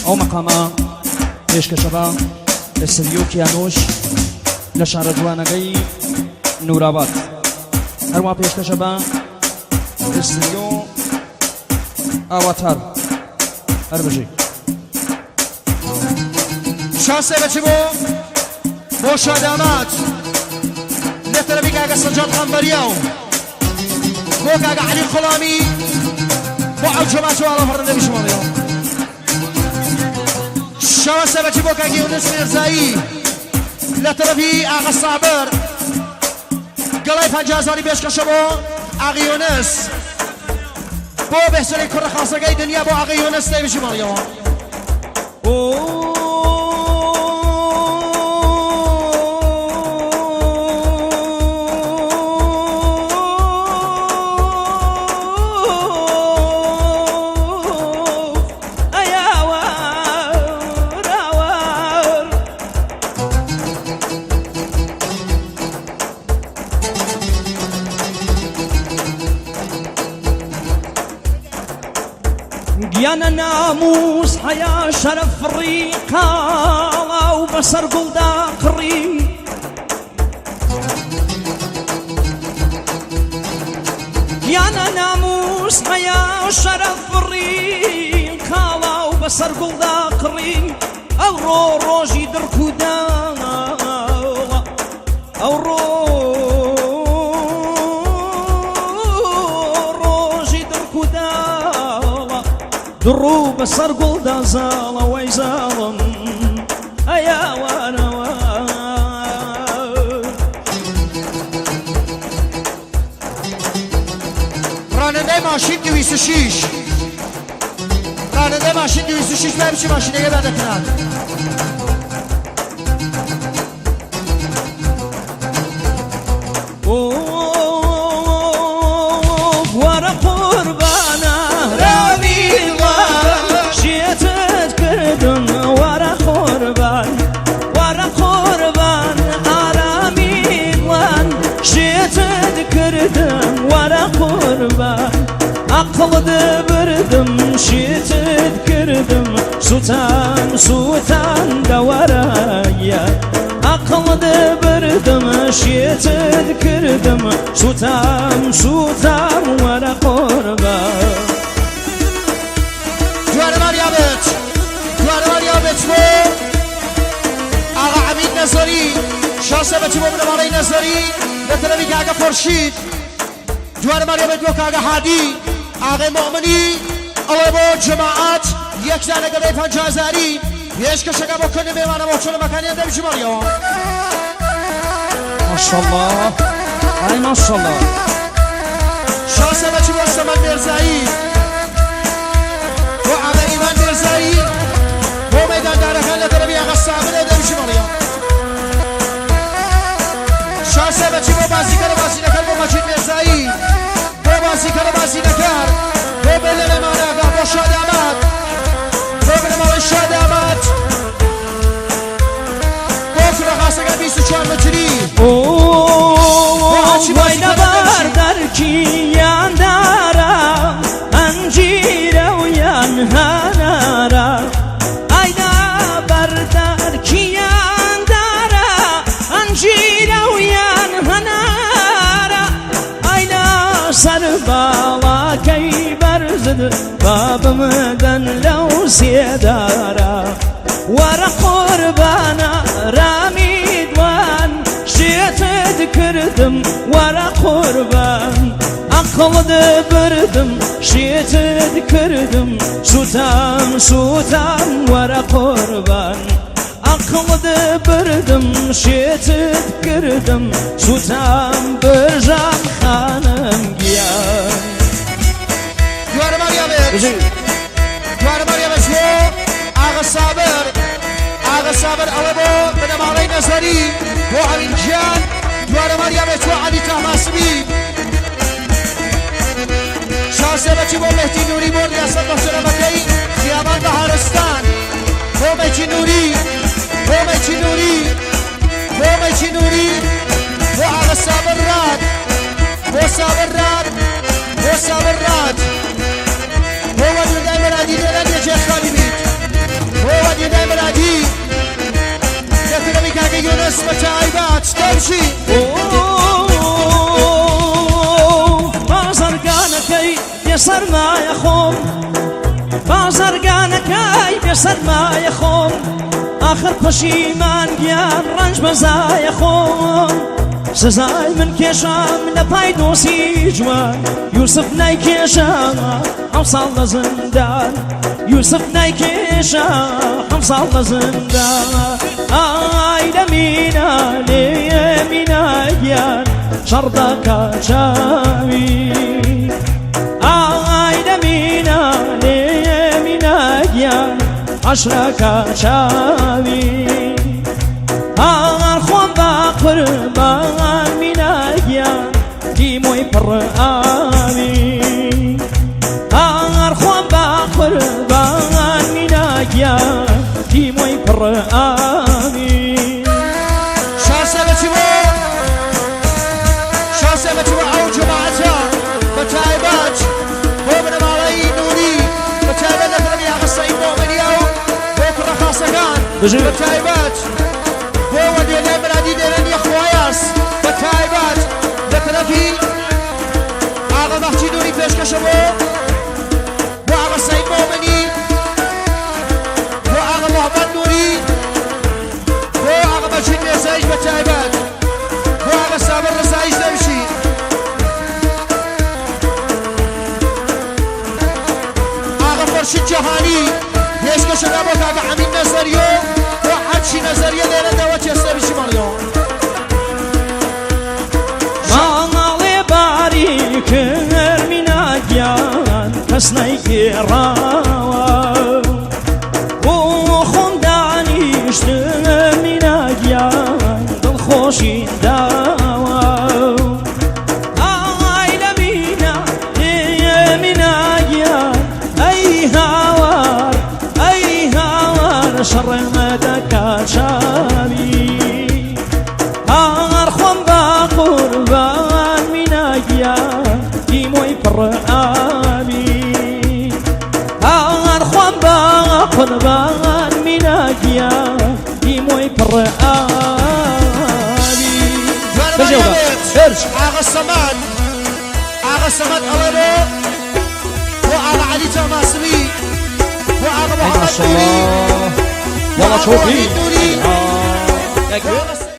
ئەو مەقامە پێشکەشە بە ئستدیۆ کیانوش لە شارە جوانەکەی نوراباد، هەروە پێشکەشە بە ئستدیۆ ئاواتار. هەر بژی. شانسێ بەچی بۆ بۆ شادامات لە تەرەفی کاکە سەجاد قەنبەریاو بۆ کاکە عەلی قوڵامی بۆ ئەو جەماعەت و ئاڵا فڕندە بشماڵیەوە. شانسێ بەچی بۆ کاک یونس مێرزایی لە تەرەفی ئاغا سابر گەڵای 50 هەزاری پێشکەشە بۆ ئاغا یونس بۆ بێسەری کوڕە خاصەکەی دنیا بۆ ئاغا یونس لێ بژی ماڵیەوە. گیانە ناموس حەیا شەرەف فڕی قاڵا و بەسەر گوڵدا قڕی. گیانە ناموس حەیا شەرەف فڕی قاڵا و بەسەر گوڵدا قڕی. ئەوڕۆ ڕۆژی دڕک و داوە، ئەوڕۆ ڕۆژی دڕک و داوە، دڕوو بەسەر گوڵدا زاڵە وەی زاڵم ئەیاوانەوە. رانندەی ماشین 206، رانندەی ماشین 206 بای بچی ماشینەکە با دەکران. وەرە قوربانە رامی شێتت کردم، وەرە قوربان، وەرە قوربان ئارامی وان شێتت کردم، وەرە قوربان عەقڵت بردم شێتت کردم، سوتان سوتان دەوەرە عەقڵت بردم شێتت کردم، سوتان سوتان وەرە قوربان. دوارە ماریابێت، دوارە ماریابێت بۆ ئاغا عەمید نەزەری. شانسە بەچی بۆ بنەماڵەی نەزەری لە تەرەفی کاکە خۆرشید. دوارە ماریابێت بۆ کاکە هادی ئاغای مۆمنی. ئەوە بۆ جەماعەت یەکدانە گەڵی 50 هەزاری پێشکەشەکە بۆ کۆنە مێوانە بۆ چۆنەمەکانیان دەبژی ماڵیەوە. ماشاءالله ئای ماشاءالله. شانسە بەچی بۆ سەمەد مێرزایی، بۆ ئاغا ئیمان مێرزایی، بۆ مەیداندارەکان لە تەرەفی ئاغا سابرە دەبژی ماڵیەوە. شانسە بەچی بۆ بازیکەرە بازینەکەر، بۆ مەجید مێرزایی، بۆ بازیکەرە بازینەکەر، بۆ بێلە مێماناگا، بۆ شادامات، بۆ بنەماڵەی شادامات، بۆ کوڕە خاسەکە 24 متری. وای لەبەر دەرکی یان دارە ئەنجیرە و یان هەنارە، ئایدا بەردەرکی یان دارە ئەنجیرە و یان هەنارە، ئایدا سەر باڵاکەی بەرزت بابمدەن لەو سێدارە. وەرە قوربانە رامی دوان شێتت کردم، وەرە قوربان عەقڵت بردم شێتت کردم، سوتام سوتام وەرە قوربان عەقڵت بردم شێتت کردم، سوتام برژام خانم گیان. دوارە ماریابێت، دوارە ماریابێت بۆ ئاغا سابر، ئاغا سابر ئەڵێ بۆ بنەماڵەی نەزەری، بۆ ئەمین گیان. دوارە ماریابێت بۆ عەلی تەهماسبی. شانسێ بەچی بۆ مەهدی نوری، بۆ ریاسەت محتەرەمەکەی خیابان بەهارستان، بۆ مەکی نوری، بۆ مەکی نوری، بۆ مەکی نوری، بۆ ئاغا سابر راد، بۆ سابر راد، بۆ سابر راد، بۆ وەدوردای مەرادی لێرە لێجێ خالی بیت. بۆ خۆم، بازرگانەکەی بێ سەرمایە خۆم، ئاخر پەشیمان گیان ڕەنج بەزایە خۆم. سزای من کێشام لە پای دۆسی جوان، یوسف نایکێشا ئەم ساڵ لە زندان، یوسف نایکێشا ئەم ساڵ لە زندان. ئای لە مینا لێ مینا گیان شەڕ دەکا چاوی، ئای لە مینا لێ مینا گیان عەشرەکا چاوی. ئار خۆم بە قوربان مینا گیان دیمۆی پڕ ئاوی، ئار خۆم بە قوربان مینا گیان دیمۆی پڕ ئاوی. شاسە بەچی بۆ شاسە بەچی بۆ ئەو جەماعەتە بە تایبەت بۆ بنەماڵەی نووری، بە تایبەت لە تەرەفی ئاغا سەعید مۆمنیە و بۆ کوڕە خاسەکان، بژی. بە تایبەت بۆ وەدێلای مرادی لێرەنیە خوایاس، بە تایبەت لە تەرەفی ئاغا مەهدی نووری پێشکەشە بۆ بۆ ئاغا سەعید مۆمنی، بۆ ئاغا محەممەد نووری، بۆ ئاغا مەجید مێرزاییش، بە تایبەت بۆ ئاغا سابر ڕزاییش دەبشی. ئاغا فەرشید جەهانی پێشکەشەکە بۆ کاکە حەمید نەزەریۆ، بۆ هەرچی نەزەریە لێرە دەوە چێسەبیشی مەڵیەوە. ماڵێ باری کرمینا گیان کەس نەیگێڕاوە، بۆ خۆم دانیشتم مینا گیان دڵخۆشی داوە. ئای لە مینا لێ مینا گیان ئەی هاوار ئەی هاوار شەڕمە دەکا چاوی، ئار خۆم بە قوربان مینا گیان دیمۆی پڕ ئاوی، ئار خۆم بە قوربان مینا گیان دیمۆی پڕ ئاوی. بژێوە. هێرش. ئاغا سەمەد، ئاغا سەمەد ئەڵێ بۆ بۆ ئاغا عەلی تاماسبی، بۆ ئاغا ئەی محەممەد نووری، ماشەڵڵا بۆ يلا ئاغا çok iyi. وەحید نووری، بۆ ئاغا